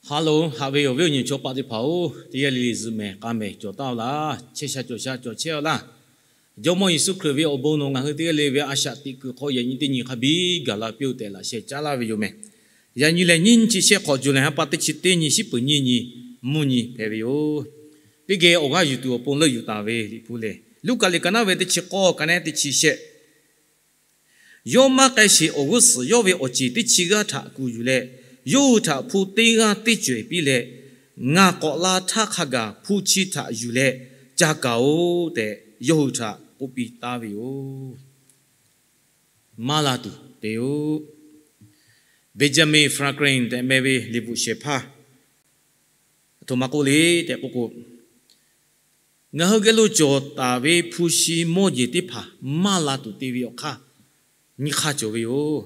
Hk'a loˍ haꞈ ve awˬ viˉ awˬ nyi chaw paˆ teˇ hpaˍ-oˬ, teˇ g'aˇ le le zuhꞈ mehˍ k'a mehˍ cawˬ taˍ-oˬ laˇ. Chehˇ sha cawˬ sha cawˬ chehˇ-oˬ laˇ. Jawˇmawˇ Yeˍsuˆ Hkriꞈ ve awˬ bon nawˬ ngaˬ hui teˇ g'aˇ le ve a shaꞈ teꞈ kuiˬ hk'aw yaꞈ nyi teˇ nyi hk'a biˇ gaˬ la piˇ-oˆ tehꞈ laꞈ sheh caˉ laˇ ve yoˬ mehˍ. Yaꞈ nyi lehˬ, nyiˇ nyi chi shehˆ hk'awꞈ juˬ lehˬ ha pa teˇ chi teˇ nyi shiˉ peuˍ nyiˇ nyi mvuhˇ nyi hpehꞈ ve yoˬ. Teˇ geh awˬ g'aˇ yuˬ tuˬ awˬ pon leuˆ yuˬ taˍ ve Liꞈ hpu lehˬ, Luˉkaꞈ liꞈ ka naˉ ve teˇ chi k'awˇ ka naˉ teˇ chi shehˆ. Yawˇ maˇ k'ai sheˍ awˬ g'uˇ suhˍ yawˇ ve awˬ ceˬ teˇ chi g'aˇ htaꞈ kuˬ yuˬ leh, yawˇ hui htaꞈ hpu teˇ g'aˇ teˇ cawehˬ piˇ leh, Ngaˬ k'awꞈ la htaˇ hk'a gaˬ hpu chi htaꞈ yuˬ leh ca kaˍ-oˆ tehꞈ, yawˇ hui htaꞈ k'oˆ piˇ taˍ ve yoˬ. Maˇ la tuˬ te-o. Benjamin Franklin tehꞈ meh ve liꞈ bvuhꞈ shehˍ hpaˇ aˬ htoꞈ ma k'oˆ le tehꞈ k'oˆ k'o, ngaˬ hui geh lo cawˬ taˍ ve hpu shi mawˇ jeˬ teˇ hpaˍ maˇ la tuˬ te ve awˬ hk'aˇ, nyiˇ hk'aˇ cawˬ ve yoˬ.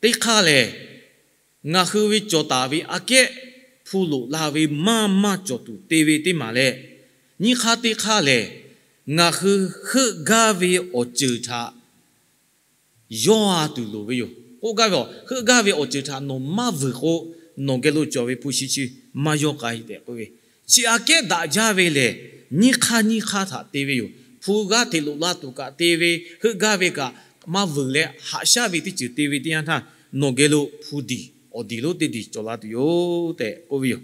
Teˇ hk'aˇ lehˬ, ngaˬ hui ve cawˬ taˍ ve aꞈ kehˉ hpu loꞈ la ve maˇ maˇ cawˬ tuˬ te ve teˇ maˬ leh, nyiˇ hk'aˇ teˇ hk'aˇ lehˬ, ngaˬ hui heuˆ gaˇ ve awˬ ceuˬ htaꞈ yawˇ a tuˬ loˍ ve yoˬ. K'oˆ gaˇ ve, heuˆ gaˇ ve awˬ ceuˬ htaꞈ nawˬ maˇ vuiˬ k'o, nawˬ geh lo cawˬ ve hpu shi chi maˇ yawˇ k'ai tehꞈ k'oˆ ve, chi aꞈ kehˉ daꞈ jaˇ ve lehˬ, nyiˇ hk'aˇ nyiˇ hk'aˇ htaꞈ te ve yoˬ. Hpu g'aˇ hteꞈ loꞈ la tuˬ kaꞈ te ve, heuˆ gaˇ ve kaꞈ maˇ vuiˬ leh haꞈ shaˉ ve teˇ ceuˬ te ve teˇ yanˇ htaˇ, nawˬ geh lo hpu diˬ awˬ diˬ lonˉ teˇ diˬ cawˬ la tuˬ yoˬ tehꞈ k'oˆ ve yoˬ.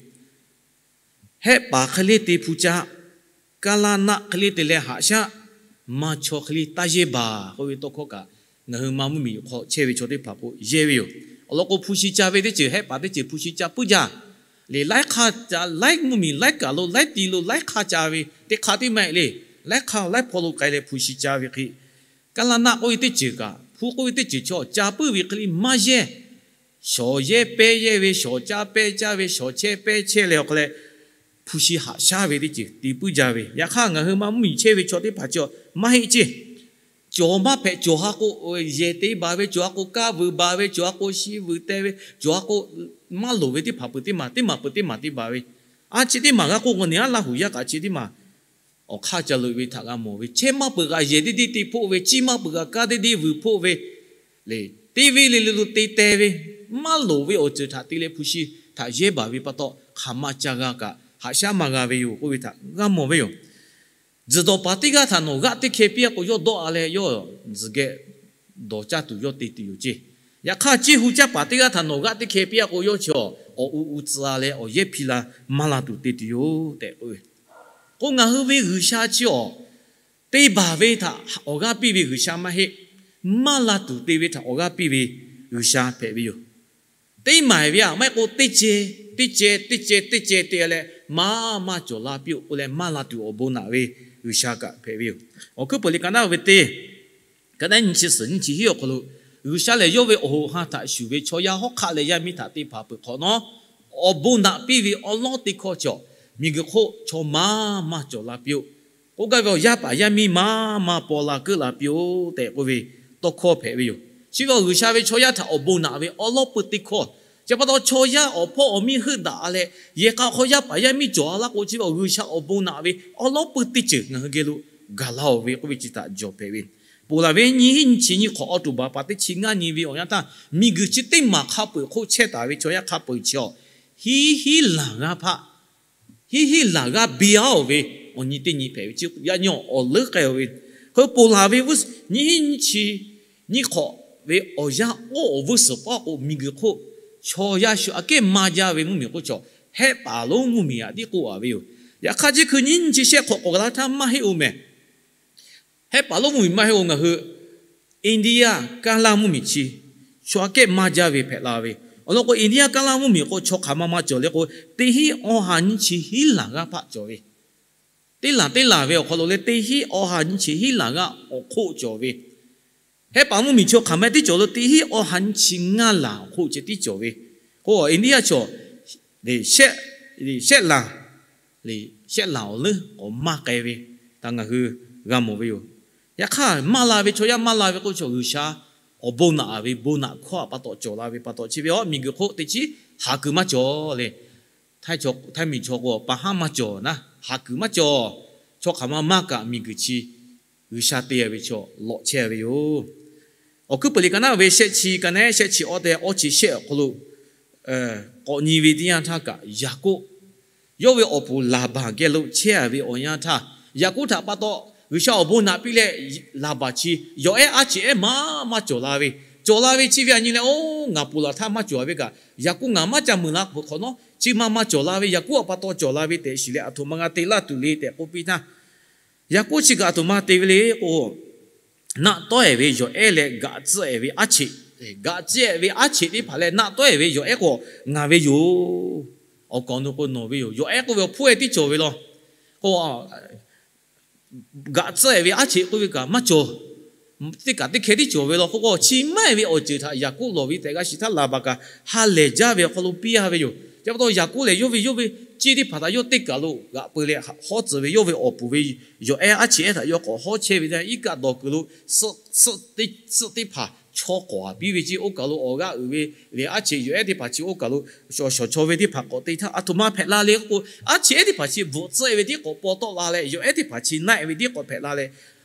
Hehˆ paˍ hk'e le te hpu caˇ, kaˇ laˇ naˆ hk'e le te leh haꞈ shaˉ, maˇ chaw hk'e le taˇ yehˇ baˬ k'oˆ ve tawˇ hkawˇ kaꞈ, ngaˬ hui ma mvuhˇmiˬ hk'aw chehˇ ve chaw teˇ hpaˍ k'o yehˇ ve yoˬ. Awˬ lawn k'o, hpu shi ca ve teˇ ceuˬ hehˆ paˍ teˇ ceuˬ hpu shi ca puiˉ jaˇ. Lehˬ, laiˉ hk'aˇ ca, laiˉ mvuhˇmiˬ laiˉ kaˬ lo laiˉ ti lo laiˉ hk'aˇ ca ve teˇ hk'aˇ teˇ maˇ heˆ le. Laiˉ hk'aˇ laiˉ hpaw lo k'ai leh hpu shi ca ve hk'e, kaˇ laˇ naˆ k'oˆ ve teˇ ceuˬ kaꞈ, hpu k'oˆ ve teˇ ceuˬ chaw ca puiˉ ve hk'e le maˇ yehˇ. Shawˍ yehˇ pehˇ yehˇ ve, shawˍ caˇ pehˇ caˇ ve, shawˍ chehˇ pehˇ chehˇ leh awˬ hk'aw leh, hpu shi haꞈ shaˉ ve teˇ ceuˬ te puiˉ jaˇ ve. Yaꞈ hk'aˇ, ngaˬ hui ma mvuhˇmiˬ chehˇ ve chaw teˇ hpaˍ chi maˇ heˆ ceˇ. Cawˬ maˇ hpehꞈ cawˬ ha k'o, yehˬ te baˬ ve, cawˬ ha k'o kaˇ vuiˬ baˬ ve, cawˬ ha k'o shi vuiˬ teh ve, cawˬ ha k'o maˇ loˍ ve teˇ hpaˍ peuˬ teˇ maˬ, teˇ maˬ peuˬ teˇ maˬ te baˬ ve. A chi teˇ maˬ g'a k'oˆ k'o, neˬ aˉ Laˇ huˍ yaˇ kaꞈ chi teˇ maˬ awˬ hk'aˇ ca loꞈ-e ve htaꞈ g'a mawˬ ve. Chehˇ maˇ peuˬ g'a yehˬ teˇ deˇ te hpoˆ ve, ciˇ maˇ peuˬ g'a kaˇ deˇ deˇ vuiˬ hpoˆ ve, le, teˇ ve le le lo te teh ve, maˇ loˍ ve awˬ ceuˬ htaꞈ te leh hpu shi htaꞈ yehˇ baˬ ve pa taw, hk'aˬ ma ca g'a kaꞈ haꞈ shaˉ maˇ g'a ve yoˬ k'oˆ ve htaꞈ g'a mawˬ ve yoˬ. Tzuhˬ dawˬ paˍ teˇ g'aˇ htaꞈ nawˬ g'aˆ teˇ hkeh piˇ-a k'o, yawˇ dawˆ-a leh yawˇ tzuhˬ geh dawˬ caˇ tuˬ yawˇ te tuˬ yoˬ ceˇ. Yaꞈ hk'aˇ, ciˇ hu caˇ paˍ teˇ g'aˇ htaꞈ nawˬ g'aˆ teˇ hkeh piˇ-a k'o, yawˇ chi awˬ u u tcuh-a leh awˬ yehˇ hpi la maˇ la tuˬ te tuˬ yoˬ tehꞈ k'oˆ ve. K'o, ngaˬ hui ve G'uiˬsha chi awˬ te baˬ ve htaꞈ awˬ g'aˇ piˇ ve G'uiˬsha maˇ heˆ. Maˇ la tuˬ te ve htaꞈ awˬ g'aˇ piˇ ve G'uiˬsha hpehꞈ ve yoˬ. Teˇ maˬ ve aꞈ maˇ heˆ k'o, teˇ ceh teˇ ceh teˇ ceh teˇ ceh te leh maˇ maˇ cawˬ la piˇ-oˆ k'oˆ leh, maˇ la tuˬ awˬ bon naꞈ ve G'uiˬsha kaꞈ hpehꞈ ve yoˬ. Awˬ hkuiˉ peuˬ liꞈ ka naˉ ve teˇ ka naˉ nyi chi suhˍ nyiˇ chi hiˉ awˬ hk'aw lo, G'uiˬsha lehˬ yawˇ ve awˬ hoꞈ ha htaꞈ shuˍ ve chaw yaˇ hawˉ hk'aˆ leh yaˇ miˇ htaꞈ te hpanˍ peuˬ hk'awꞈ nawˉ, awˬ bon naꞈ piˇ ve awˉ lawˉ teˇ hkawˇ cawˬ, miˬguiˬ hk'oˆ chaw maˇ maˇ cawˬ la piˇ-oˆ. K'oˆ gaˇ ve awˬ yaˇ paˍ yaˇ miˇ maˇ maˇ paw la keuˆ la piˇ-oˆ tehꞈ k'oˆ ve tawˇ hkawˇ hpehꞈ ve yoˬ. Chi ve awˬ G'uiˬsha ve chaw yaˇ htaꞈ awˬ bon naꞈ ve awˉ lawˉ peuˬ teˇ hkawˇ, chi pa taw chaw yaˇ awˬ hpawˇ awˬ miˇ heuˆ daꞈ leh, yehˬ k'a hk'aw yaˇ paˍ yaˇ miˇ cawˬ-a laˇ k'o, chi ve awˬ G'uiˬsha awˬ bon naꞈ ve awˉ lawˉ peuˬ teˇ ceuˬ ngaˬ hui geh lo gaˬ la-oˬ ve k'oˆ ve chi htaꞈ jawˬ hpehꞈ ve. Ponˬ laˬ ve nyiˇ hiˉ nyiˇ chi nyiˇ hk'awꞈ October pa teˇ chi ngaˇ nyi ve awˬ yanˇ htaˇ, miˬguiˬ chi teˇ maˬ hk'a peuˬ hk'oˆ chehˇ taˍ ve chaw yaˇ hk'a peuˬ chi awˬ hiˉ hiˉ laˬ g'aˇ hpaˆ hiˉ hiˉ laˬ g'aˇ biˇ-a-oˬ ve awˬ nyi teˇ nyi hpehꞈ ve. Chi yaꞈ nyi awˬ leuˉ k'ai-oˬ ve, hk'e ponˬ laˬ ve nyiˇ hiˉ nyiˇ chi nyiˇ hk'awꞈ ve awˬ yanˇ oˇ awˬ vuiˇ suhˍ paˇ k'o, miˬguiˬ hk'oˆ chaw yaˇ shu aꞈ kehˉ maˇ jaˇ ve mvuhˇmiˬ k'oˆ chaw, Hehˆ paˍ lonˉ mvuhˇmiˬ aꞈ tiˉ k'oˆ-a ve yoˬ. Yaꞈ hk'aˇ, chi hkui nyiˇ nyi chi shehˆ hk'awꞈ k'awꞈ la htaˇ maˇ heˆ-oˬ mehˍ. Hehˆ paˍ lonˉ mvuhˇmiˬ maˇ heˆ-oˬ. Ngaˬ hui India kaˇ laˇ mvuhˇmiˬ chi chaw aꞈ kehˉ maˇ jaˇ ve hpehꞈ la ve. Awˬ lawn k'o, India kaˇ laˇ mvuhˇmiˬ k'o, chaw hk'aˬ ma ma cawˬ le k'o, teˇ hinˉ awˬ ha nyiˇ chi hiˉ laˬ g'aˇ hpaˆ cawˬ ve. Teˇ laˬ teˇ laˬ ve awˬ hk'aw lo leh teˇ hinˉ awˬ ha nyiˇ chi hiˉ laˬ g'aˇ awˬ hk'oˆ cawˬ ve. Hehˆ paˍ mvuhˇmiˬ chaw hk'aˬ ma tiˉ cawˬ lo, teˇ hinˉ awˬ ha nyiˇ chi ngaˇ laˬ awˬ hk'oˆ ceh tiˉ cawˬ ve. K'o, India chaw shehˆ laˬ, shehˆ laˬ awˬ leuˉ k'awꞈ maˇ k'ai ve htaꞈ ngaˬ hui g'a mawˬ ve yoˬ. Yaꞈ hk'aˇ, maˇ la ve chaw yaˇ maˇ la ve k'oˆ ve chaw, G'uiˬsha awˬ bon naꞈ ve bon naꞈ hkawˇ pa taw cawˬ la ve pa taw, chi ve awˬ miˬguiˬ hk'oˆ teˇ chiˉ haˍ kuiˬ maˇ cawˬ le. Htaiˇ miˬ chaw k'o, awˬ pa haˉ maˇ cawˬ naˉ, haˍ kuiˬ maˇ cawˬ. Chaw hk'aˬ ma maˇ kaꞈ miˬguiˬ chi G'uiˬsha te-a ve chaw lawꞈ chehˇ-a ve yoˬ. Awˬ hkuiˉ peuˬ liꞈ ka naˉ ve shehˆ chi ka naˉ shehˆ chi awˇ tehꞈ awˇ chi shehˆ awˬ hk'aw lo, k'awꞈ nyi ve teˇ yanˇ htaˇ kaꞈ, Yaˍkoˆ yawˇ ve awˬ puˍ Laˍbaˍ geh lo chehˇ a ve awˬ yanˇ htaˇ, Yaˍkoˆ htaꞈ pa taw G'uiˬsha awˬ bon naꞈ piˇ leh, Laˍbaˍ chi yawˬ ehˉ aˉ cheꞈ ehˉ maˇ maˇ cawˬ la ve, cawˬ la ve chi ve a nyi leh, oˇ ngaˬ ponˬ laˬ htaˇ maˇ cawˬ a ve kaꞈ, Yaˍkoˆ ngaˬ maˇ ca meuˬ la peuˬ hk'awꞈ nawˉ, chi ma ma cawˬ la ve, Yaˍkoˆ htaꞈ pa taw cawˬ la ve tehꞈ shiˍ leh, aˬ htoꞈ ma g'a te laˇ tuˬ le tehꞈ k'oˆ piˇ htaˇ, Yaˍkoˆ chi kaꞈ aˬ htoꞈ ma te ve le k'o, naˆ tawˉ ehˍ ve yawˬ ehˉ leh gaꞈ tcuhˆ ehˍ ve aˉ cheꞈ, gaꞈ tcuhˆ ehˍ ve aˉ cheꞈ teˇ hpaˍ leh naˆ tawˉ ehˍ ve yawˬ ehˉ k'o, ngaˬ ve yoˬ. Awˬ kaˍ awˬ nu k'o nawˬ ve yoˬ. Yawˬ ehˉ k'oˆ ve awˬ hpfuhˇ ehˉ tiˉ cawˬ ve law. K'o, gaꞈ tcuhˆ ehˍ ve aˉ cheꞈ k'oˆ ve kaꞈ maˇ cawˬ. Teˇ kaꞈ teˇ hkeh tiˉ cawˬ ve law. K'o k'o, chi maˇ ehˍ ve awˬ ceuˬ htaꞈ Yaˍkoˆ lawˬ ve tehꞈ g'a shiˍ htaˇ, Laˍbaˍ kaꞈ ha lehˬ jaˇ ve awˬ hk'aw lo piˇ a ve yoˬ. Chi pa taw Yaˍkoˆ lehˬ yawˇ ve yawˇ ve ceˇ teˇ hpaˍ htaꞈ yawˇ teˇ kaˬ lo g'aꞈ peu leh hawˉ tcuhˍ ve, yawˇ ve awˬ puˍ ve yawˬ ehˉ aˉ cheꞈ ehˉ htaꞈ yawˇ k'awꞈ hawˉ chehˇ ve teˇ yanˇ, iˉ kaˆ dawˬ kuiˬ lo suhˆ teˇ hpaˍ chaw k'awˍ a piˇ ve ceˇ. Oˇ kaˬ lo awˬ g'aˇ uiˍ ve lehˬ, aˉ cheꞈ yawˬ ehˉ teˇ hpaˍ chi oˇ kaˬ lo shawˍ chaw ve teˇ hpaˍ k'awꞈ te htaˇ, aˬ htoꞈ ma hpehꞈ la le k'o, aˉ cheꞈ ehˉ teˇ hpaˍ chi bvuhꞈ tcuhˆ ve tiˉ k'awꞈ paw tawˆ la leh, yawˬ ehˉ teˇ hpaˍ chi naˆ ve tiˉ k'awꞈ hpehꞈ la leh,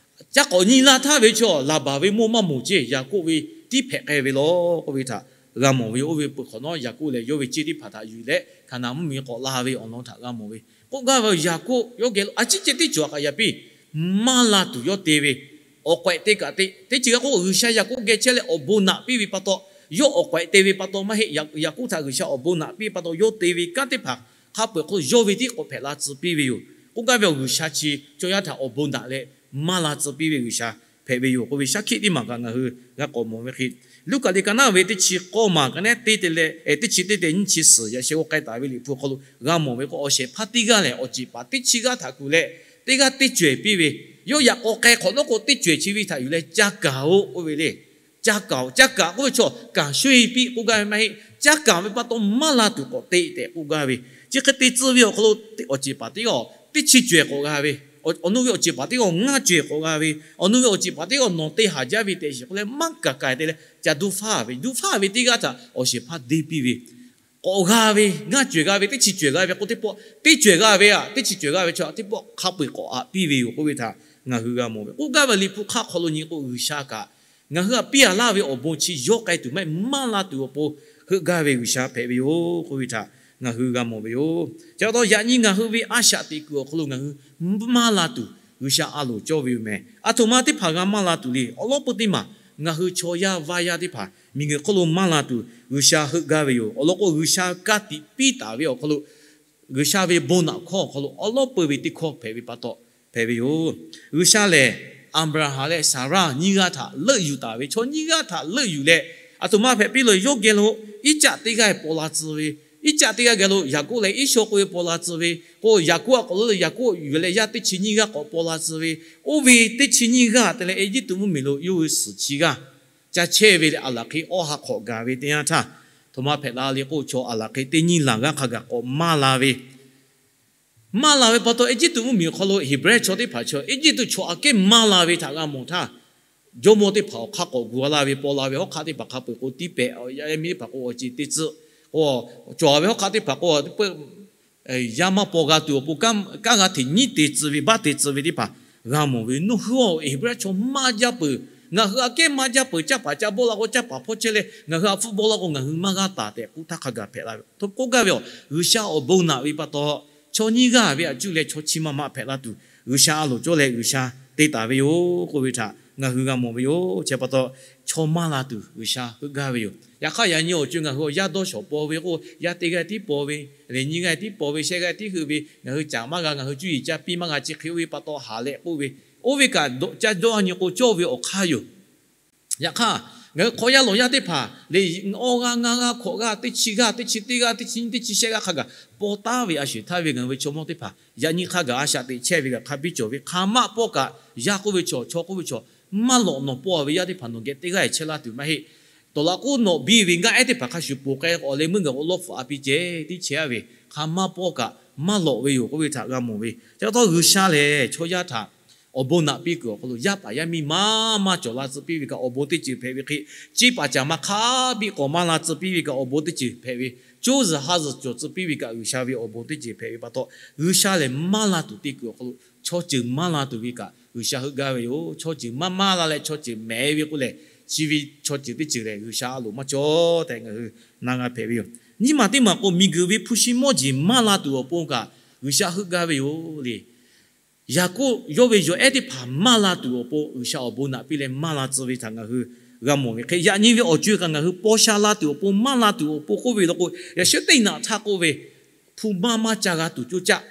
ca k'awꞈ nyi la htaˇ ve chaw Laˍbaˍ ve mawˇ maˇ moˍ ceˇ, Yaˍkoˆ ve tiˉ hpehꞈ k'ai ve law k'oˆ ve htaꞈ g'a mawˬ ve. Oˇ ve peuˬ hk'awꞈ nawˉ, Yaˍkoˆ lehˬ yawˇ ve ceˇ teˇ hpaˍ htaꞈ yuˬ leh, Hkaˍnanˍ mvuhˇmiˬ k'awꞈ la ve awˬ lawn htaꞈ g'a mawˬ ve. K'oˆ gaˇ ve, Yaˍkoˆ yawˇ geh lo a ciˉ ceh teˇ cawˬ kaꞈ yaꞈ piˇ, maˇ la tuˬ yawˇ te ve awˬ k'awehꞈ te kaꞈ te teˇ ceuˬ g'a k'o, G'uiˬsha Yaˍkoˆ geh chehˇ leh awˬ bon naꞈ piˇ ve pa taw, yawˇ awˬ k'awehꞈ te ve pa taw maˇ heˆ. Yaˍkoˆ htaꞈ G'uiˬsha awˬ bon naꞈ piˇ ve pa taw yawˇ te ve kanˉ teˇ hpaˍ hk'a peu-eˬ hk'aw lo yawˇ ve tiˉ k'awꞈ hpehꞈ la tcuh piˇ ve yoˬ. K'oˆ gaˇ ve, G'uiˬsha chi chaw yaˇ htaꞈ awˬ bon naꞈ leh maˇ la tcuh piˇ ve G'uiˬsha hpehꞈ ve yoˬ k'oˆ ve shaˉ hkiˆ teˇ maˬ kaꞈ ngaˬ hui g'a k'awꞈ mawˬ ve hk'e, Luˉkaꞈ liꞈ ka naˉ ve teˇ chi k'awˇ maˬ ka neˉ teˇ te leh teˇ chi teˇ te nyiˇ chi suhˍ yaꞈ sheh k'o k'ai taˍ ve Liꞈ hpu hk'aw lo g'a mawˬ ve k'o, awˬ shehˍ hpaˇ teˇ g'aˇ lehˬ awˬ ceˬ paˍ teˇ chi g'aˇ htaꞈ kuˬ leh, teˇ g'aˇ teˇ cawehˬ piˇ ve, yawˇ yaꞈ k'aw k'ai hk'awꞈ nawˉ k'o teˇ cawehˬ chi ve htaꞈ yuˬ leh ca kaˍ-oꞈ k'oˆ ve le. Ca kaˍ-oꞈ, ca kaˍ k'oˆ ve chaw kaˍ sho-e piˇ k'oˆ gaˇ ve maˇ heˆ. Ca kaˍ ve pa taw maˇ la tuˬ k'awꞈ te tehꞈ k'oˆ gaˇ ve. Chi hk'e te tcuh ve awˬ hk'aw lo awˬ ceˬ paˍ teˇ g'aˇ teˇ chi cawehˬ k'awꞈ g'a ve, awˬ nu ve awˬ ceˬ paˍ teˇ g'aˇ ngaˇ cawehˬ k'awꞈ g'a ve, awˬ nu ve awˬ ceˬ paˍ teˇ g'aˇ nawˬ te haˍ jaˇ ve tehꞈ shiˍ k'oˆ leh maˇ kaˍ kaˍ te leh ca duˇ faˇ ve, duˇ faˇ ve teˇ g'aˇ htaꞈ awˬ shehˍ hpaˇ deˇ piˇ ve, k'awꞈ g'a ve, ngaˇ cawehˬ g'a ve, teˇ chi cawehˬ g'a ve k'o teˇ pawˆ, teˇ cawehˬ g'a ve a, teˇ chi cawehˬ g'a ve chaw teˇ pawˆ hk'a peu-eˬ k'awꞈ aꞈ piˇ ve yoˬ k'oˆ ve htaꞈ ngaˬ hui g'a mawˬ ve. K'oˆ gaˇ ve Liꞈ hpu hk'aˆ hk'aw lo nyi k'o, G'uiˬsha kaꞈ ngaˬ hui htaꞈ piˇ a laˇ ve awˬ bon chi yawˇ k'ai tuˬ maˇ heˆ, maˇ la tuˬ awˬ pon heuˆ gaˇ ve G'uiˬsha hpehꞈ ve yoˬ k'oˆ ve htaꞈ ngaˬ hui g'a mawˬ ve yoˬ. Chi pa taw yaꞈ nyi ngaˬ hui ve a shaꞈ teꞈ kuiˬ awˬ hk'aw lo ngaˬ hui maˇ la tuˬ G'uiˬsha a loˍ cawˇ ve yoˬ mehˍ. Aˬ htoꞈ ma teˇ hpaˍ g'a maˇ la tuˬ le. Awˬ lawn peu teˇ maˬ ngaˬ hui chaw yaˇ vaˇ yaˇ teˇ hpaˍ miˬguiˬ hk'oˆ lo maˇ la tuˬ G'uiˬsha heuˆ gaˇ ve yoˬ. Awˬ lawn k'o, G'uiˬsha ka tiꞈ piˇ taˍ ve awˬ hk'aw lo, G'uiˬsha ve bon naꞈ hkawˇ awˬ hk'aw lo awˬ lawn peu ve teˇ hkawˇ hpehꞈ ve pa taw hpehꞈ ve yoˬ. G'uiˬsha lehˬ, Aˍbraˍhanˍ leh Saˍraˇ nyiˇ g'aˇ htaꞈ leuˆ yuˬ taˍ ve, chaw nyiˇ g'aˇ htaꞈ leuˆ yuˬ leh, aˬ htoꞈ ma hpehꞈ piˇ lo yawˇ geh lo Iˉcaˆ teˇ g'aˇ paw la tcuh ve, Iˉcaˆ teˇ g'aˇ geh lo Yaˍkoˆ leh Iˉsawˇ k'oˆ ve paw la tcuh ve, k'o Yaˍkoˆ a k'awꞈ lo Yaˍkoˆ yuˬ leh yaˇ teˇ chi nyiˇ g'aˇ k'awꞈ paw la tcuh ve, oˇ ve teˇ chi nyiˇ g'aˇ te leh Eˇjiˇtuꞈ mvuhˇmiˬ lo yawˇ hui suhˍ chi g'aˇ ca chehˇ ve leh, aˬ laˬ hk'e awˇ ha hk'awꞈ gaˬ ve teˇ yanˇ htaˇ, aˬ htoꞈ ma hpehꞈ la le k'o, chaw aˬ laˬ hk'e teˇ nyiˇ laˬ g'aˇ hk'a gaˬ k'awꞈ maˇ la ve, maˇ la ve pa taw, Eˇjiˇtuꞈ mvuhˇmiˬ awˬ hk'aw lo Heˍbrehˇ chaw teˇ hpaˍ chaw Eˇjiˇtuꞈ chaw aꞈ kehˉ maˇ la ve htaꞈ g'a mawˬ htaˇ, jawˇmawˇ teˇ hpaˍ awˬ hk'aˇ k'awꞈ gu a laˇ ve, paw la ve hawˉ hk'aˆ teˇ hpaˍ hk'a peu-eˬ k'o tiˇ pehˍ, yaˇ miˇ teˇ hpaˍ k'o awˬ ceˬ te tcuh, k'o cawˬ ve hawˉ hk'aˆ teˇ hpaˍ k'o, yaˇ maˇ paw g'a tuˬ awˬ pon kanˉ g'a hteꞈ nyiˉ te tcuh ve, baˆ te tcuh ve teˇ hpaˍ g'a mawˬ ve. Nawˬ hui a Heˍbrehˇ chaw maˇ jaˇ peuˬ, ngaˬ hui aꞈ kehˉ maˇ jaˇ peuˬ, caˇ paˍ ca bawˆ la k'o caˇ paˍ hpawˇ chehˇ leh, ngaˬ hui aꞈ hpfuhˆ bawˆ la k'o ngaˬ hui maˇ g'aˇ taˍ tehꞈ k'oˆ htaˇ hk'a gaˬ hpehꞈ la ve. K'oˆ gaˇ ve a, G'uiˬsha awˬ bon naꞈ ve pa taw, chaw nyiˇ g'aˇ ve a cuˇ leh chaw chi ma ma hpehꞈ la tuˬ, G'uiˬsha a loˍ cawˇ leh G'uiˬsha te taˍ ve yoˬ k'oˆ ve htaꞈ ngaˬ hui g'a mawˬ ve yoˬ. Chi pa taw, chaw maˇ la tuˬ G'uiˬsha heuˆ gaˇ ve yoˬ. Yaꞈ hk'aˇ, yaꞈ nyi awˬ co ngaˬ hui awˬ yaˇ dawˇ shawˍ paw ve k'o, yaˇ teˇ g'aˇ tiˉ paw ve, lehˬ nyiˇ g'aˇ tiˉ paw ve, shehˆ g'aˇ tiˉ heuˆ ve, ngaˬ hui caˍ maˇ g'a, ngaˬ hui cuˇ yiˍ ca piˇ maˇ g'a, chi hk'e oˇ ve pa taw haˍ leh k'oˆ ve, oˇ ve kaꞈ caˇ dawˇ nyi k'o cawˇ ve awˬ hk'aˇ yoˬ. Yaꞈ hk'aˇ, ngaˬ hui hk'aw yaˇ lawˬ yaˇ teˇ hpaˍ lehˬ, awˇ g'aˇ ngaˇ g'aˇ hkawꞈ g'aˇ teˇ chi g'aˇ teˇ chi teˇ g'aˇ teˇ chi nyiˇ teˇ chi shehˆ g'aˇ hk'a gaˬ paw taˉ ve a shuˍ htaˇ ve ngaˬ hui ve chaw mawˇ teˇ hpaˍ yaꞈ nyi hk'a gaˬ a shaꞈ teꞈ chehˇ ve kaꞈ hk'a biˇ cawˬ ve. Hk'a maˆ pawˆ kaꞈ yaˇ k'oˆ ve chaw, chaw k'oˆ ve chaw, maˇ lawꞈ nawˬ paw ve yaˇ teˇ hpaˍ nawˬ geh teˇ g'aˇ chehˇ laˇ tuˬ maˇ heˆ. Tawˍ laꞈ k'oˆ nawˬ biˇ ve ngaˇ ehˉ teˇ hpaˍ hk'a shuˍ poˬ k'ai k'awꞈ leh meuˇ gaˬ k'o lawˇ hpfuhˍ a piˇ ceh tiˉ chehˇ a ve, hk'a maˆ pawˆ kaꞈ maˇ lawꞈ ve yoˬ k'oˆ ve htaꞈ g'a mawˬ ve. Chi pa taw G'uiˬsha lehˬ chaw yaˇ htaꞈ awˬ bon naꞈ piˇ kuiˬ awˬ hk'aw lo yaˇ paˍ yaˇ miˇ maˇ maˇ cawˬ la tcuh piˇ ve kaꞈ awˬ bon teˇ ceuˬ hpehꞈ ve hk'e, ceˇ paˍ caˍ ma hk'a biˇ k'awꞈ maˇ la tcuh piˇ ve kaꞈ awˬ bon teˇ ceuˬ hpehꞈ ve, coˇ zuhˬ ha zuhˬ cawˬ tcuh piˇ ve kaꞈ G'uiˬsha ve awˬ bon teˇ ceuˬ hpehꞈ ve pa taw, G'uiˬsha lehˬ maˇ la tuˬ te kuiˬ awˬ hk'aw lo chaw ceuˬ maˇ la tuˬ ve kaꞈ G'uiˬsha heuˆ gaˇ ve yoˬ. Chaw ceuˬ maˇ maˇ la leh chaw ceuˬ mehˍ ve k'o lehˬ, chi ve chaw ceuˬ teˇ ceuˬ lehˬ G'uiˬsha a loˍ maˇ cawˇ tehꞈ ngaˬ hui na g'a hpehꞈ ve yoˬ. Nyiˇ maˬ teˇ maˬ k'o, miˬguiˬ ve hpu shi mawˇ jeˬ maˇ la tuˬ awˬ pon kaꞈ G'uiˬsha heuˆ gaˇ ve yoˬ le. Yaˍkoˆ yawˇ ve yawˬ ehˉ teˇ hpaˍ maˇ la tuˬ awˬ pon G'uiˬsha awˬ bon naꞈ piˇ leh maˇ la tcuh ve htaꞈ ngaˬ hui g'a mawˬ ve hk'e, yaꞈ nyi ve awˬ co-e kaꞈ ngaˬ hui paw sha la tuˬ awˬ pon, maˇ la tuˬ awˬ pon k'oˆ ve law k'o, yaꞈ sheh teˇ naꞈ htaˇ k'oˆ ve, hpu maˇ maˇ ca g'a tuˬ coˇ caˆ,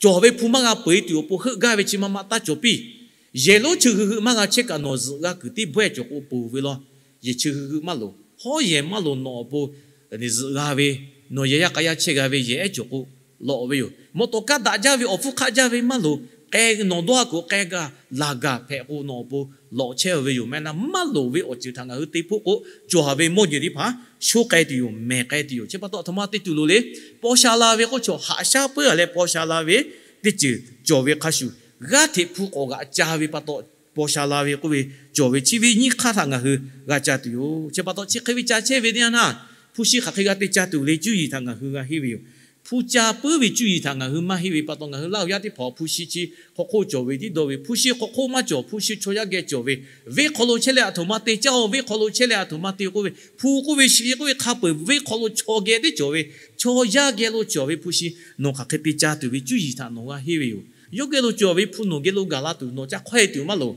cawˬ ve hpu maˇ g'a peu-eˬ tuˬ awˬ pon heuˆ gaˇ ve chi ma ma taˇ cawˬ piˇ. Yehˬ lonˉ chi hui hui maˇ g'a chehˇ kaꞈ nawˬ zuhꞈ g'a kuiˬ teˇ bawehˇ cawˬ k'o ponˬ ve law. Yehˬ chi hui hui maˇ loˍ, hawˉ yehˬ maˇ loˍ, nawˬ awˬ pon zuhꞈ g'a ve, nawˬ yehˬ yaˇ k'a yaˇ chehˇ g'a ve yehˬ ehˉ cawˬ k'o lawꞈ ve yoˬ. Mawꞈ tawˍ kaˇ daꞈ jaˇ ve awˬ hpfuhˇ hk'aˆ jaˇ ve maˇ loˍ, k'ai nawˬ dawˇ a kuiˬ k'ai gaˬ laˬ gaˬ hpehꞈ k'o nawˬ awˬ pon lawꞈ chehˇ ve yoˬ. Mehˆ naˆ maˇ loˍ ve awˬ ceuˬ htaꞈ ngaˬ hui te hpoˆ k'o, cawˬ ve mawˇ jeˬ teˇ hpaˍ sho k'ai tuˬ yoˬ, mehˬ k'ai tuˬ yoˬ. Chi pa taw aˬ htoꞈ ma te tuˬ loˍ le. Paw sha la ve k'oˆ chaw haꞈ shaˉ puiˉ a leh paw sha la ve teˇ ceuˬ cawˬ ve hk'a shuˍ, g'aˇ hteꞈ hpu k'awꞈ g'aꞈ ca ve pa taw paw sha la ve k'oˆ ve cawˬ ve chi ve nyiˇ hk'aˇ htaꞈ ngaˬ hui g'a ca tuˬ yoˬ. Chi pa taw chi hk'e ve ca chehˇ ve teˇ yanˇ htaˇ, hpu shi hk'aˬ hk'e g'a te ca tuˬ le cuˇ yiˍ htaꞈ ngaˬ hui g'a henˇ ve yoˬ. Hpu ca puiˉ ve cuˇ yiˍ htaꞈ ngaˬ hui maˇ henˇ ve pa taw, ngaˬ hui Laˇ huˍ yaˇ teˇ hpaˍ hpu shi chi hk'aw hk'oˆ cawˬ ve tiˉ dawˇ ve, hpu shi hk'aw hk'oˆ maˇ cawˬ, hpu shi chaw yaˇ geh cawˬ ve, venˇ hk'aw lo chehˇ leh aˬ htoꞈ ma te caˇ-oˬ, venˇ hk'aw lo chehˇ leh aˬ htoꞈ ma te k'oˆ ve, hpu k'oˆ ve shi k'oˆ ve hk'a peu-eˬ venˇ hk'aw lo chaw geh teˇ cawˬ ve, chaw yaˇ geh lo cawˬ ve hpu shi nawˬ hk'aˬ hk'e te ca tuˬ ve cuˇ yiˍ htaꞈ nawˬ g'a henˇ ve yoˬ. Yawˇ geh lo cawˬ ve hpu nawˬ geh lo gaˬ la tuˬ nawˬ ca hk'awehˇ tuˬ maˇ loˍ.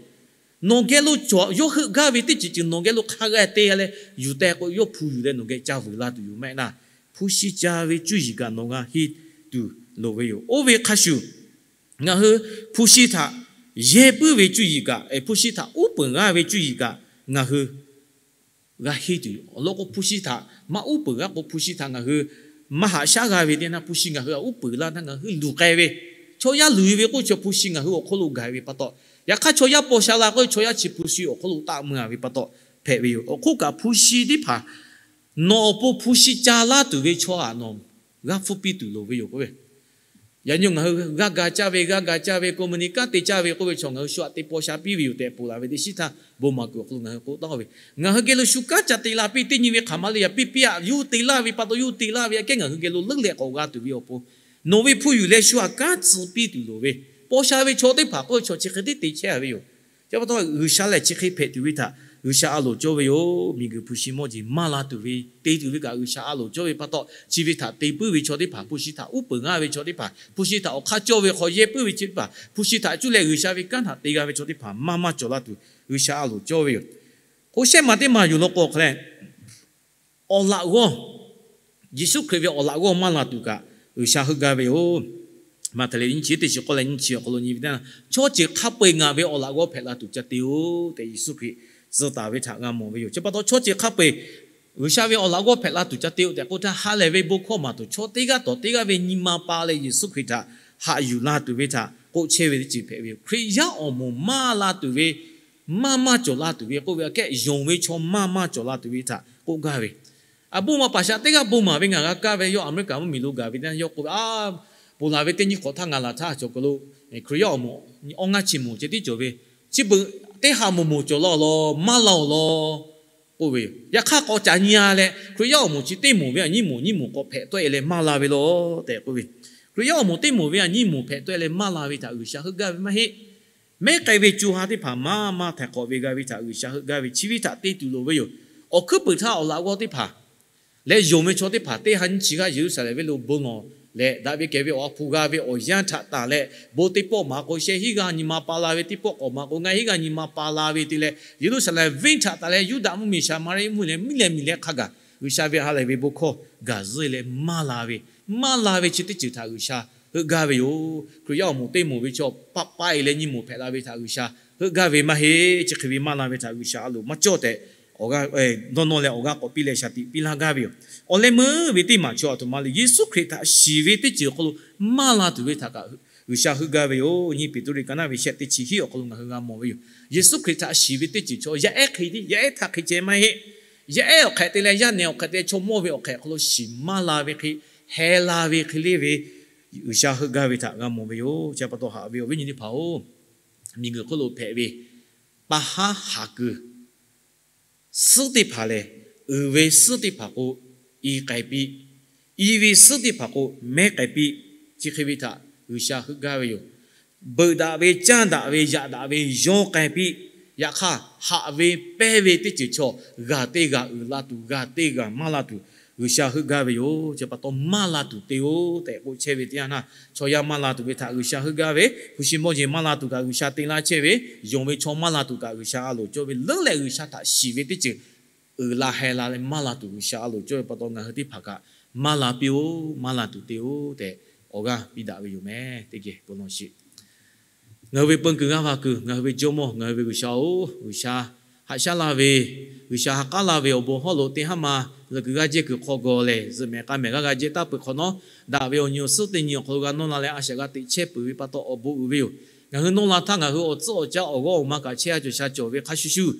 Nawˬ geh lo cawˬ yawˇ heuˆ gaˇ ve teˇ ceuˬ ceuˬ nawˬ geh lo hk'a g'a te leh yuˬ teh k'o, yawˇ hpu yuˬ leh nawˬ geh ca vuiˬ la tuˬ yoˬ. Mehˆ naˆ, hpu shi ca ve cuˇ yiˍ kaꞈ nawˬ g'a henˇ tuˬ loˍ ve yoˬ. Oˇ ve hk'a shuˍ, ngaˬ hui hpu shi htaꞈ yehˇ puiˉ ve cuˇ yiˍ kaꞈ, hpu shi htaꞈ uˉ peunˍ g'aˇ ve cuˇ yiˍ kaꞈ ngaˬ hui g'a henˇ tuˬ yoˬ. Awˬ lawn k'o, hpu shi htaꞈ maˇ uˉ peunˍ g'aˇ k'o, hpu shi htaꞈ ngaˬ hui maˇ haꞈ shaˉ g'a ve teˇ yanˇ, hpu shi ngaˬ hui htaꞈ uˉ peunˍ laˇ htaˇ ngaˬ hui luˬ k'ai ve, chaw yaˇ luˬ-e ve k'oˆ chaw hpu shi ngaˬ hui awˬ hk'oˆ lo gaˬ-e ve pa taw, yaꞈ hk'aˇ chaw yaˇ paw sha la k'oˆ ve chaw yaˇ chi hpu shi awˬ hk'oˆ lo taˆ mui-a ve pa taw hpehꞈ ve yoˬ. Awˬ hk'oˆ kaꞈ hpu shi teˇ hpaˍ nawˬ awˬ pon hpu shi ca laˇ tuˬ ve chaw htaꞈ nawˬ g'aˇ hpfuhˇ piˇ tuˬ loˍ ve yoˬ k'oˆ ve. Yaꞈ nyi ngaˬ hui g'aˇ ga caˇ ve, g'aˇ ga caˇ ve, company kanˉ te caˇ ve k'oˆ ve chaw ngaˬ hui shu aꞈ te paw sha piˇ ve yoˬ tehꞈ ponˬ laˬ ve teˇ shiˉ htaˇ, bon maˍ kuiˬ awˬ hk'aw lo ngaˬ hui k'oˆ taˉ ve, ngaˬ hui geh lo shu kanˉ ca te la piˇ, teˇ nyi ve hk'aˬ ma le yaꞈ piˇ piˇ-aꞈ, yawˇ hui te laˇ ve pa taw yawˇ hui te laˇ ve aꞈ kehˉ ngaˬ hui geh lo leuˉ leh k'awꞈ g'a tuˬ ve awˬ pon, nawˬ ve hpu yuˬ leh shu aꞈ kanˉ tcuh piˇ tuˬ loˍ ve, paw sha ve chaw teˇ hpaˍ k'oˆ ve chaw chi hk'e tiˉ te chehˇ-a ve yoˬ. Chi pa taw G'uiˬsha lehˬ chi hk'e hpehꞈ tuˬ ve htaꞈ G'uiˬsha a loˍ cawˇ ve yoˬ. Miˬguiˬ hpu shi mawˇ jeˬ maˇ la tuˬ ve te tuˬ ve kaꞈ G'uiˬsha a loˍ cawˇ ve pa taw, chi ve htaꞈ te puiˉ ve chaw teˇ hpaˍ, hpu shi htaꞈ uˉ peunˍ g'aˇ ve chaw teˇ hpaˍ, hpu shi htaꞈ awˬ hk'aˇ cawˇ ve hk'aw yehˇ puiˉ ve chaw teˇ hpaˍ, hpu shi htaꞈ cuˇ leh G'uiˬsha ve kanˉ htaꞈ te g'a ve chaw teˇ hpaˍ maˇ maˇ cawˬ laˇ tuˬ G'uiˬsha a loˍ cawˇ ve yoˬ. K'o shehˆ maˬ teˇ maˬ yuˬ law k'o hk'a leh, awˬ laꞈ g'awˇ, Yeˍsuˆ Hkriꞈ ve awˬ laꞈ g'awˇ maˇ la tuˬ kaꞈ G'uiˬsha heuˆ gaˇ ve yoˬ. Maꞈhtehˍ lehˬ nyiˇ chi teˇ chi k'awˇ leh nyiˇ chi awˬ hk'aw lo nyi ve teˇ yanˇ, chaw ceuˬ hk'a peu-eˬ ngaˬ ve awˬ laꞈ g'awˇ hpehꞈ la tuˬ ca te-oˬ tehꞈ Yeˍsuˆ Hkriꞈ tcuh taˍ ve htaꞈ g'a mawˬ ve yoˬ. Chi pa taw chaw ceuˬ hk'a peu-eˬ G'uiˬsha ve awˬ laꞈ g'awˇ hpehꞈ la tuˬ ca te-oˬ tehꞈ k'oˆ htaˇ, ha lehˬ ve bon hkawˇ maˬ tuˬ chaw teˇ g'aˇ tawˍ teˇ g'aˇ ve nyi ma pa leh Yeˍsuˆ Hkriꞈ htaꞈ haꞈ yuˬ la tuˬ ve htaꞈ k'oˆ chehˇ ve teˇ ceuˬ hpehꞈ ve yoˬ. Hkriꞈ yaˇ awˬ moˍ maˇ la tuˬ ve, maˇ maˇ cawˬ la tuˬ ve k'oˆ ve aꞈ kehˉ, yonˍ ve chaw maˇ maˇ cawˬ la tuˬ ve htaꞈ k'oˆ gaˇ ve, a bon maˍ paˍ shaꞈ teˇ g'aˇ bon maˍ ve ngaˬ g'a kaˇ ve, yawˇ America mvuhˇmiˬ lo gaˬ ve teˇ yanˇ yawˇ k'oˆ ve, a, ponˬ laˬ ve teˇ nyiˇ hk'awꞈ htaˇ ngaˬ laˬ htaˇ cawˬ kaˬ lo, Hkriꞈ yaˇ awˬ moˍ awˇ ngaˇ chi moˍ ceh tiˉ cawˬ ve, chi beuꞈ teˇ ha moˍ moˍ cawˬ la-oˬ law, maˇ la-oˬ law k'oˆ ve yoˬ. Yaꞈ hk'aˇ k'awꞈ caˍ nyi-a leh, Hkriꞈ yaˇ awˬ moˍ chi teˇ moˍ ve aꞈ nyiˇ moˍ nyiˇ moˍ k'awꞈ hpehꞈ tawˆ-e leh maˇ la ve law tehꞈ k'oˆ ve, Hkriꞈ yaˇ awˬ moˍ teˇ moˍ ve aꞈ nyiˇ moˍ hpehꞈ tawˆ-e leh maˇ la ve htaꞈ G'uiˬsha heuˆ gaˇ ve maˇ heˆ. Mehˉ k'ai ve co ha teˇ hpaˍ maˇ maˇ htaiˍ hk'awꞈ ve g'a ve htaꞈ G'uiˬsha heuˆ gaˇ ve chi ve htaꞈ te tuˬ loˍ ve yoˬ. Awˬ hkuiˉ puiˍ htaˇ awˬ laꞈ g'awˇ teˇ hpaˍ leh yonˍ ve chaw teˇ hpaˍ teˇ ha nyiˇ chi g'aˇ Yeˍruˆsaˍlehnˍ venˇ lo bon lawˬ leh, daꞈ ve kehˬ ve awˬ ha hpu g'a ve awˬ yanˇ htaꞈ tanˬ leh, bon teˇ pawˆ maˍ k'o sheh hinˉ g'aˇ nyi ma pa la ve, teˇ pawˆ k'awꞈ maˍ k'o ngaˇ hinˉ g'aˇ nyi ma pa la ve te leh, Yeˍruˆsaˍlehnˍ venˇ htaꞈ tanˬ leh Yuˇdaꞈ mvuhˇmiˬ Saˍmaˍriˆ mvuhˇmiˬ leh miˉ leh miˬ leh hk'a gaˬ G'uiˬsha ve ha lehˬ ve bon hkawˇ gaˬ zuhˆ-e leh maˇ la ve, maˇ la ve chi teˇ ceuˬ htaꞈ G'uiˬsha heuˆ gaˇ ve yoˬ. Hkriꞈ yaˇ awˬ moˍ teˇ moˍ ve chaw paˆ paˆ-e leh nyiˇ moˍ hpehꞈ la ve htaꞈ G'uiˬsha heuˆ gaˇ ve maˇ heˆ. Chi hk'e ve maˇ la ve htaꞈ G'uiˬsha a loˍ maˇ cawˇ tehꞈ, awˬ g'aˇ dawˇ nawˇ leh awˬ g'aˇ k'awꞈ piˇ leh shaˍ tiꞈ piˇ laˇ gaˇ ve yoˬ. Awˬ leh meuˇ ve teˇ maˬ chaw aˬ htoꞈ ma le, Yeˍsuˆ Hkriꞈ htaꞈ shiˍ ve teˇ ceuˬ awˬ hk'aw lo maˇ la tuˬ ve htaꞈ kaꞈ G'uiˬsha heuˆ gaˇ ve yoˬ. Nyiˇ Peˍtruˆ ka naˉ ve shehˆ teˇ chi hiˉ awˬ hk'aw lo ngaˬ hui g'a mawˬ ve yoˬ. Yeˍsuˆ Hkriꞈ htaꞈ shiˍ ve teˇ ceuˬ chaw yaˇ ehˉ hk'e tiˉ, yaˇ ehˉ htaꞈ hk'e ceh maˇ heˆ. Yaˇ ehˉ awˬ hk'ehꞈ te leh yaˇ nehˬ awˬ hk'ehꞈ te leh chaw mawˇ ve awˬ hk'ehꞈ awˬ hk'aw lo shiˍ maˇ la ve hk'e, heh la ve hk'e le ve G'uiˬsha heuˆ gaˇ ve htaꞈ g'a mawˬ ve yoˬ. Chi pa taw haꞈ ve awˬ viˉ nyi teˇ hpaˍ-oˬ, miˬguiˬ hk'oˆ lo hpehꞈ ve pa haˉ haˍ kuiˬ suhˉ teˇ hpaˍ lehˬ, uiˍ ve suhˉ teˇ hpaˍ k'o i k'ai piˇ, i ve suhˉ teˇ hpaˍ k'o mehˉ k'ai piˇ, chi hk'e ve htaꞈ G'uiˬsha heuˆ gaˇ ve yoˬ. Beuꞈ daꞈ ve, caˇ daꞈ ve, yaꞈ daꞈ ve yawˇ k'ai piˇ. Yaꞈ hk'aˇ, haꞈ ve pehˇ ve teˇ ceuˬ chaw g'aˬ teˇ g'aˬ uiˍ la tuˬ, g'aˬ teˇ g'aˬ maˇ la tuˬ, G'uiˬsha heuˆ gaˇ ve yoˬ. Chi pa taw maˇ la tuˬ te-oˬ tehꞈ k'oˆ chehˇ ve teˇ yanˇ htaˇ, chaw yaˇ maˇ la tuˬ ve htaꞈ G'uiˬsha heuˆ gaˇ ve, hpu shi mawˇ jeˬ maˇ la tuˬ kaꞈ G'uiˬsha te laˇ chehˇ ve, yonˍ ve chaw maˇ la tuˬ kaꞈ G'uiˬsha a loˍ cawˇ ve leuˉ leh G'uiˬsha htaꞈ shiˍ ve teˇ ceuˬ uiˍ la heh la leh maˇ la tuˬ G'uiˬsha a loˍ cawˇ ve pa taw ngaˬ hui teˇ hpaˍ kaꞈ maˇ la piˇ-oˬ, maˇ la tuˬ te-oˬ tehꞈ awˬ g'aˇ piˇ daꞈ ve yoˬ meh. Teˇ geh bon lawˬ sheˍ. Ngaˬ hui ve peun kuiˬ g'aˇ va kuiˬ, ngaˬ hui ve Jawˇmawˇ, ngaˬ hui ve G'uiˬsha-oˬ, G'uiˬsha haꞈ shaˉ laˇ ve, G'uiˬsha ha k'aˉ laˇ ve awˬ bon hawˉ lo teˇ haˉ ma leh kuiˬ g'aˇ jehˇ kuiˬ hk'aw gaw lehˬ, zuhꞈ mehˍ k'a mehˍ g'aˇ g'a jehˇ taˇ peuˬ hk'awꞈ nawˉ, daꞈ ve awˬ nyi awˬ suhˉ teˇ nyi awˬ hk'aw lo g'a nawˇ la leh a shaꞈ g'a teꞈ chehˇ peuˬ ve pa taw awˬ bon uiˍ ve yoˬ. Ngaˬ hui nawˇ la htaˇ ngaˬ hui awˬ tcuhˉ awˬ caˇ awˬ g'awˇ awˬ ma kaꞈ chehˇ a cawˬ sha cawˬ ve hk'a shuˍ shuˍ,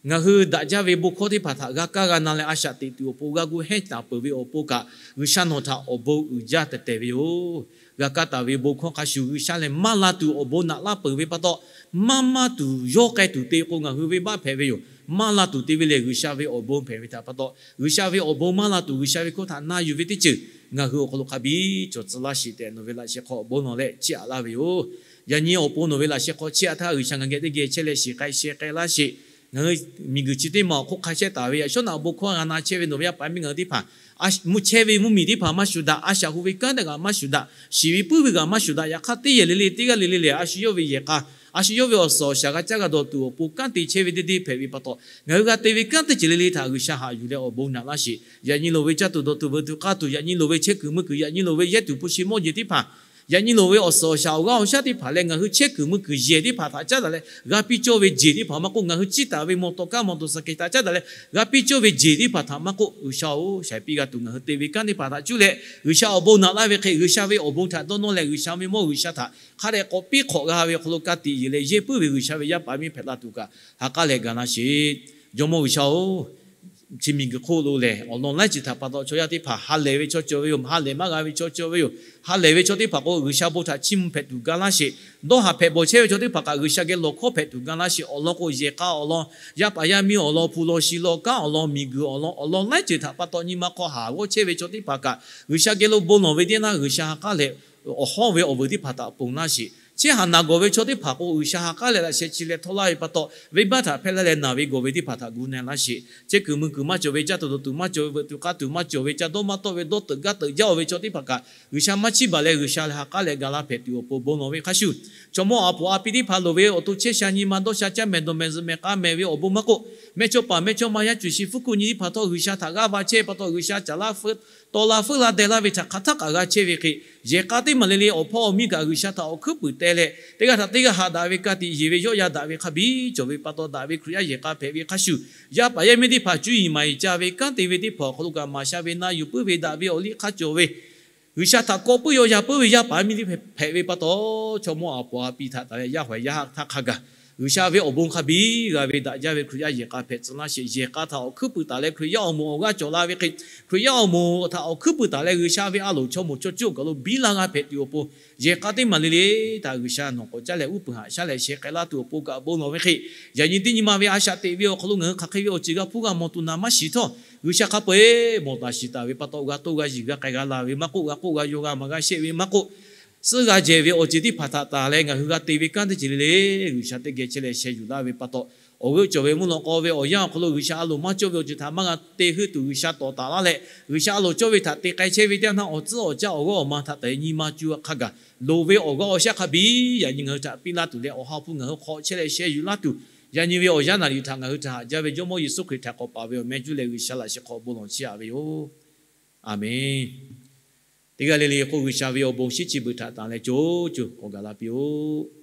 ngaˬ hui daꞈ jaˇ ve bon hkawˇ teˇ hpaˍ htaꞈ g'a kaˇ g'a na leh a shaꞈ teꞈ tuˬ awˬ pon g'a gu hehnˇ taˍ peuˬ ve awˬ pon kaꞈ, G'uiˬsha nawˬ htaꞈ awˬ bon uiˍ jaˇ tehꞈ tehˬ ve yoˬ. G'a kaˇ taˍ ve bon hkawˇ hk'a shuˍ G'uiˬsha lehˬ maˇ la tuˬ awˬ bon naꞈ laˇ peuˬ ve pa taw, maˇ maˇ tuˬ yawˇ k'ai tuˬ te k'o ngaˬ hui venˇbaˆ hpehꞈ ve yoˬ. Maˇ la tuˬ te ve lehˬ G'uiˬsha ve awˬ bon hpehꞈ ve htaꞈ pa taw, G'uiˬsha ve awˬ bon maˇ la tuˬ G'uiˬsha ve hkawˇ htaꞈ na yuˬ ve teˇ ceuˬ ngaˬ hui awˬ hk'aw lo hk'a biˇ cawˬ tcuh laˇ sheˍ tehꞈ nawˬ ve laꞈ sheh hk'aw awˬ bon lawˬ leh chiˇ aꞈ laˇ ve yoˬ. Yaꞈ nyi awˬ pon nawˬ ve laꞈ sheh hk'aw chiˇ aꞈ htaˇ G'uiˬsha ngaˬ geh teˇ geh chehˇ leh shiˍ k'ai sheh k'ai laˇ sheˍ. Ngaˬ hui miˬguiˬ chi teˇ maˬ awˬ hk'oˆ hk'a shehˇ taˍ ve yaꞈ shawˉ naꞈ bon hkawˇ g'a na chehˇ ve nawˬ ve yaˇ paˍ miˇ ngaˬ hui teˇ hpaˍ, mvuhˇ chehˇ ve mvuhˇmiˬ teˇ hpaˍ maˇ shuˍ daꞈ, a shaꞈ hu ve kanˉ teˇ g'aˇ maˇ shuˍ daꞈ, shiˍ ve puiˉ ve g'aˇ maˇ shuˍ daꞈ, yaꞈ hk'aˇ teˇ yehˬ le le teˇ g'aˇ le le lehˬ a shu yawˇ ve yehˬ k'a, a shu yawˇ ve awˬ suhˍ awˬ shaˍ g'a caˇ g'a dawˬ tuˬ awˬ pon kanˉ te chehˇ ve teˇ deˇ hpehꞈ ve pa taw, ngaˬ hui g'a te ve kanˉ teˇ ceuˬ le le htaꞈ G'uiˬsha haꞈ yuˬ leh awˬ bon naꞈ laˇ sheˍ. Yaꞈ nyi loˍ ve caˇ tuˬ dawˬ tuˬ veuꞈ tuˬ k'aˇ tuˬ, yaꞈ nyi loˍ ve chehˇ kuiˬ mui kuiˬ, yaꞈ nyi loˍ ve yehˇ tuˬ hpu shi mawˇ jeˬ teˇ hpaˍ, yaꞈ nyi loˍ ve awˬ suhˍ awˬ shaˍ awˬ g'aˇ awˬ shaˉ teˇ hpaˍ leh ngaˬ hui chehˇ kuiˬ mui kuiˬ yehˬ teˇ hpaˍ htaꞈ caˉ daꞈ leh g'a piˇ cawˇ ve jeˬ teˇ hpaˍ maˇ k'oˆ, ngaˬ hui ciˇ taˍ ve mawˬ tawˍ kaˇ mawˬ tawˍ saˍ kehˬ htaꞈ caˉ daꞈ leh g'a piˇ cawˇ ve jeˬ teˇ hpaˍ htaꞈ maˇ k'oˆ, G'uiˬsha-oˬ, shaiˍ piˇ g'a tuˬ ngaˬ hui te ve kanˉ teˇ hpaˍ htaꞈ cuˇ leh G'uiˬsha awˬ bon naꞈ laˇ ve hk'e G'uiˬsha ve awˬ bon htaꞈ dawˇ nawˇ leh G'uiˬsha ve mawˇ G'uiˬsha htaꞈ hk'a dehꞈ k'awꞈ piˇ hk'awꞈ g'a ve awˬ hk'aw lo ka tiꞈ yeˬ leh yehˇ puiˉ ve G'uiˬsha ve yaˇ paˍ miˇ hpehꞈ la tuˬ kaꞈ ha k'aˉ leh ga laˇ sheˍ. Jawˇmawˇ G'uiˬsha-oˬ, chi miˬguiˬ hk'oˆ lo lehˬ awˬ lawn laiˉ ceuˬ htaꞈ pa taw chaw yaˇ teˇ hpaˍ ha lehˬ ve chaw cawˬ ve yoˬ, ha lehˬ maˇ g'a ve chaw cawˬ ve yoˬ. Ha lehˬ ve chaw teˇ hpaˍ k'o G'uiˬsha bon htaꞈ chiˇ mvuh hpehꞈ tuˬ ga laˇ sheˍ. Dawˇ haˍ hpehꞈ bawˬ chehˇ ve chaw teˇ hpaˍ kaꞈ G'uiˬsha geh lawˬ hkawˇ hpehꞈ tuˬ ga laˇ sheˍ. Awˬ lawn k'o yehˬ k'a awˬ lawn, yaˇ paˍ yaˇ miˇ awˬ lawn, hpu law shi law kanˉ awˬ lawn, miˬguiˬ awˬ lawn, awˬ lawn laiˉ ceuˬ htaꞈ pa taw nyi ma hk'aw haˍ g'awˇ chehˇ ve chaw teˇ hpaˍ kaꞈ G'uiˬsha geh lo bon lawˬ ve teˇ naˇ G'uiˬsha ha k'aˉ leh awˬ hawˉ ve awˬ veuˬ teˇ hpaˍ htaꞈ ponˬ laˇ sheˍ. Chehˇ haˍ naˬ gawˬ ve chaw teˇ hpaˍ k'o G'uiˬsha ha k'aˉ leh laꞈ sheh chi leh htawˇ laˇ ve pa taw, venˇbaˆ htaꞈ hpehˇ laˇ leh naˬ ve gawˬ ve teˇ hpaˍ htaꞈ gu na laˇ sheˍ. Chehˇ kuiˬ mui kuiˬ maˇ cawˬ ve, caˇ tuˬ dawˬ tuˬ maˇ cawˬ ve, veuꞈ tuˬ k'aˇ tuˬ maˇ cawˬ ve, ca dawˇ maˇ tawˆ ve, dawˇ teuꞈ gaˇ teuꞈ jaˇ-oˬ ve chaw teˇ hpaˍ kaꞈ G'uiˬsha maˇ chiˇ baˬ leh G'uiˬsha leh ha k'aˉ leh ga laˇ hpehꞈ tuˬ awˬ pon bon lawˬ ve hk'a shuˍ, chaw mawˇ aˍ poˍ aˍ pi teˇ hpaˍ loˍ ve awˬ to chehˇ sha nyi ma dawˇ sha caˇ mehˍ dawˬ mehˍ zuhꞈ mehˍ k'a mehˍ ve awˬ bon maˇ k'oˆ, mehˇchawˇ paˍ mehˇchawˇma yaˇ cuˬ shi fuˉ kuˆ nyi teˇ hpaˍ htawˇ G'uiˬsha htaꞈ g'aˇ va chehˇ ve pa taw G'uiˬsha caˍ laˇ feu taw la feuˉ la deh laˇ ve htaꞈ hk'aˬ htaˆ kaꞈ g'a chehˇ ve hk'e, yehˬ k'a teˇ maˬ le le awˬ hpawˇ awˬ miˇ kaꞈ G'uiˬsha htaꞈ awˬ hkuiˉ puiˍ teh leh teˇ g'aˇ htaꞈ teˇ g'aˇ haꞈ daꞈ ve ka tiꞈ yeˬ ve yawˇ yaˇ daꞈ ve hk'a biˇ cawˬ ve pa taw daꞈ ve Hkriꞈ yaˇ yehˬ k'a hpehꞈ ve hk'a shuˍ, yaˇ paˍ yaˇ miˇ teˇ hpaˍ cuˇ yiˍ maˍ yiˍ ca ve kanˉ te ve teˇ hpaˍ awˬ hk'aw lo kaꞈ maˍ sha ve na yuˬ puiˉ ve daꞈ ve awˬ liˇ hk'a cawˬ ve G'uiˬsha htaꞈ kawꞈ puiˉ yaw yaˇ puiˉ ve yaˇ paˍ miˇ teˇ hpaˍ hpehꞈ ve pa taw, chaw mawˇ aˍ poˍ aˍ pi htaꞈ taˍ leh yaˇ hawehˍ yaˇ haˆ htaˇ hk'a gaˬ G'uiˬsha ve awˬ bon hk'a biˇ g'a ve daꞈ jaˇ ve Hkriꞈ yaˇ yehˬ k'a hpehꞈ tcuh laˇ sheˍ. Yehˬ k'a htaꞈ awˬ hkuiˉ puiˍ taˍ leh Hkriꞈ yaˇ awˬ moˍ awˬ g'aˇ cawˬ la ve hk'e, Hkriꞈ yaˇ awˬ moˍ htaꞈ awˬ hkuiˉ puiˍ taˍ leh G'uiˬsha ve a loˍ chaw moˍ chaw cuˇ awˬ kaˬ lo biˇ laˇ g'a hpehꞈ tuˬ awˬ pon, yehˬ k'a teˇ maˬ le le htaꞈ G'uiˬsha nawˬ k'awꞈ caˇ leh uˉ peunˍ haꞈ shaˉ leh sheh k'ai laˇ tuˬ awˬ pon kaꞈ bon lawˬ ve hk'e, yaꞈ nyi teˇ nyi ma ve a shaꞈ teꞈ ve awˬ hk'aw lo ngaˬ hui hk'aˬ hk'e ve awˬ ceuˬ g'a hpuˇ g'a mawˬ tuˬ naˍ maˇ shiˍ htawˇ, G'uiˬsha hk'a peu-eˬ mawˬ taˍ shiˍ taˍ ve pa taw, g'a toˇ g'a yiˬ g'a k'ai g'a la ve maˇ k'oˆ, g'a k'oˆ g'a yaw g'a maˍ g'a shehˆ ve maˇ k'oˆ, suhˉ g'a jehˬ ve awˬ ceuˬ teˇ hpaˍ htaꞈ taˍ leh ngaˬ hui g'a te ve kanˉ teˇ ceuˬ le le G'uiˬsha teˇ geh chehˇ leh sheh yuˬ laˇ ve pa taw, awˬ g'euˆ cawˬ ve mvuhˇ naw k'aw ve awˬ yanˇ awˬ hk'aw lo G'uiˬsha a loˍ maˇ cawˇ ve awˬ ceuˬ htaꞈ maˇ g'a te heuˆ tuˬ G'uiˬsha tawˍ taˍ laˇ leh, G'uiˬsha a loˍ cawˇ ve htaꞈ te k'ai chehˇ ve teˇ yanˇ htaˇ awˬ tcuhˉ awˬ caˇ awˬ g'awˇ awˬ ma htaꞈ taˍ leh nyi ma cu hk'a gaˬ loˍ ve awˬ g'aˇ awˬ shaˉ hk'a biˇ yaꞈ nyi ngaˬ hui htaꞈ piˇ laˇ tuˬ leh awˬ ha hpu ngaˬ hui hk'aw chehˇ leh sheh yuˬ laˇ tuˬ, yaꞈ nyi ve awˬ yanˇ naˍ riˍ htaꞈ ngaˬ hui htaꞈ haꞈ jaˇ ve Jawˇmawˇ Yeˍsuˆ Hkriꞈ htaꞈ k'awꞈ paˍ ve awˬ meh cuˇ leh G'uiˬsha laꞈ sheh hk'aw bon lawˬ chiˇ aꞈ ve yoˬ. Aˬmenˍ. Teˇ g'aˇ le le k'o G'uiˬsha ve awˬ bon shinˉ chi beuꞈ htaꞈ tanˬ leh co co k'awꞈ gaˬ la piˇ-oˆ.